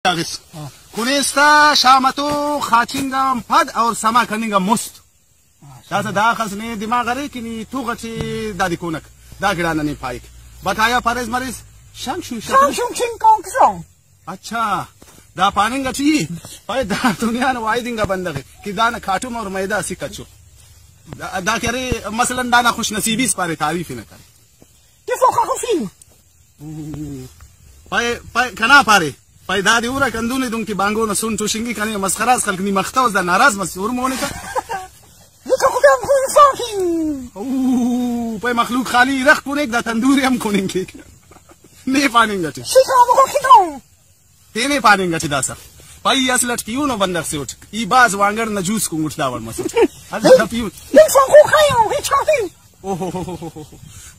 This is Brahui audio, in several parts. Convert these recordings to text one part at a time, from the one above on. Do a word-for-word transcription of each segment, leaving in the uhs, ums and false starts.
اگس۔ ہاں۔ کنیستا شام تو خاچنگ آن پد اور سما کننگ آن مست۔ ہاں، داسہ داخس نے دماغ ارے کہ نی تغ اٹی دادے کونک دا گڑا ننے پائک۔ بقایا پاریس مریس شنگ شو شنگ۔ شنگ شنگ شنگ کونک سو۔ اچھا، دا پاننگ اٹی ءِ۔ پائے دا دنیا نا واحد انگا بندغ ءِ کہ دانا کاٹم اور میدہ اسہ کچو۔ دا، دا کہ ارے مثلاً دانا خوش نصیبی اس پارے، تعریف ءِ نہ کرے۔ کہ سوخا خوشی۔ پائے، پائے کنا پارے، پائے دادے ہورک ہندن ءِ دن کہ بانگو نا سن ٹوشنگی کنے مسخرہ اس خلک، نی مختوس دا ناراض مس ہر مونی تا۔ یہ تو خدا ہم خوش ساکی۔ اوہ، پائے مخلوق خالی رخ کنیک دا تندور ہم کننگ کیک۔ نے پاننگ اٹی۔ شکا بگو کھدو۔ تینے پاننگ اٹی داسہ۔ پائے ای اصل اٹ پیہنو بندغ سے اٹ۔ ای بھاز وانگڑ نا جوس کنگٹ دا وڑ مسٹ۔ اللہ پیہن۔ یہ سن خو خیو، ہچ کافی۔ اوہو۔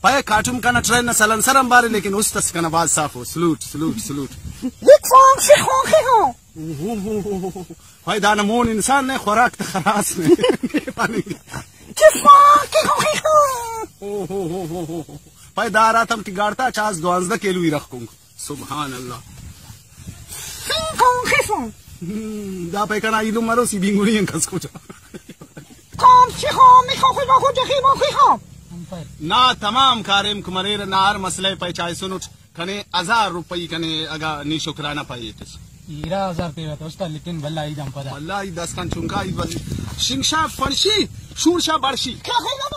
پائے کاٹم کنا ٹرین نا سلنسر آن بارے، لیکن است اس کنا بھاز صاف ءُ۔ سلوٹ، سلوٹ، سلوٹ۔ یک فوق سے خوخی ہو۔ اوہو۔ پائے دانا مون انسان نے، خوراک تہ خراس نے۔ کہ فوق کے خوخی ہو۔ اوہو۔ پائے دا ہراتم ٹگاڑتا چاس دوانزدہ کیلو ای رخ کنگ۔ سبحان اللہ۔ خوخی ہو۔ ہم، دا پائے کنا ایلم مروسی بینگڑی ان کس کچا۔ کام چی خو، می خو، خو، خو، جخی، مو، خی، خو۔ نا تمام کاریم کہ مریرہ، نا ہر مسئلہ ءِ پائے چائسنٹ۔ کنے ہزار روپئی کنے اگہ نی شکرانہ پائے ایتس۔ ایرا ہزار تیرہ تو استا، لیکن بھلا عید ہم پدا۔ بھلا عید داسکان چنکا عید بس۔ شنگ شا فرشی، شور شا بڑشی۔ کیا خیال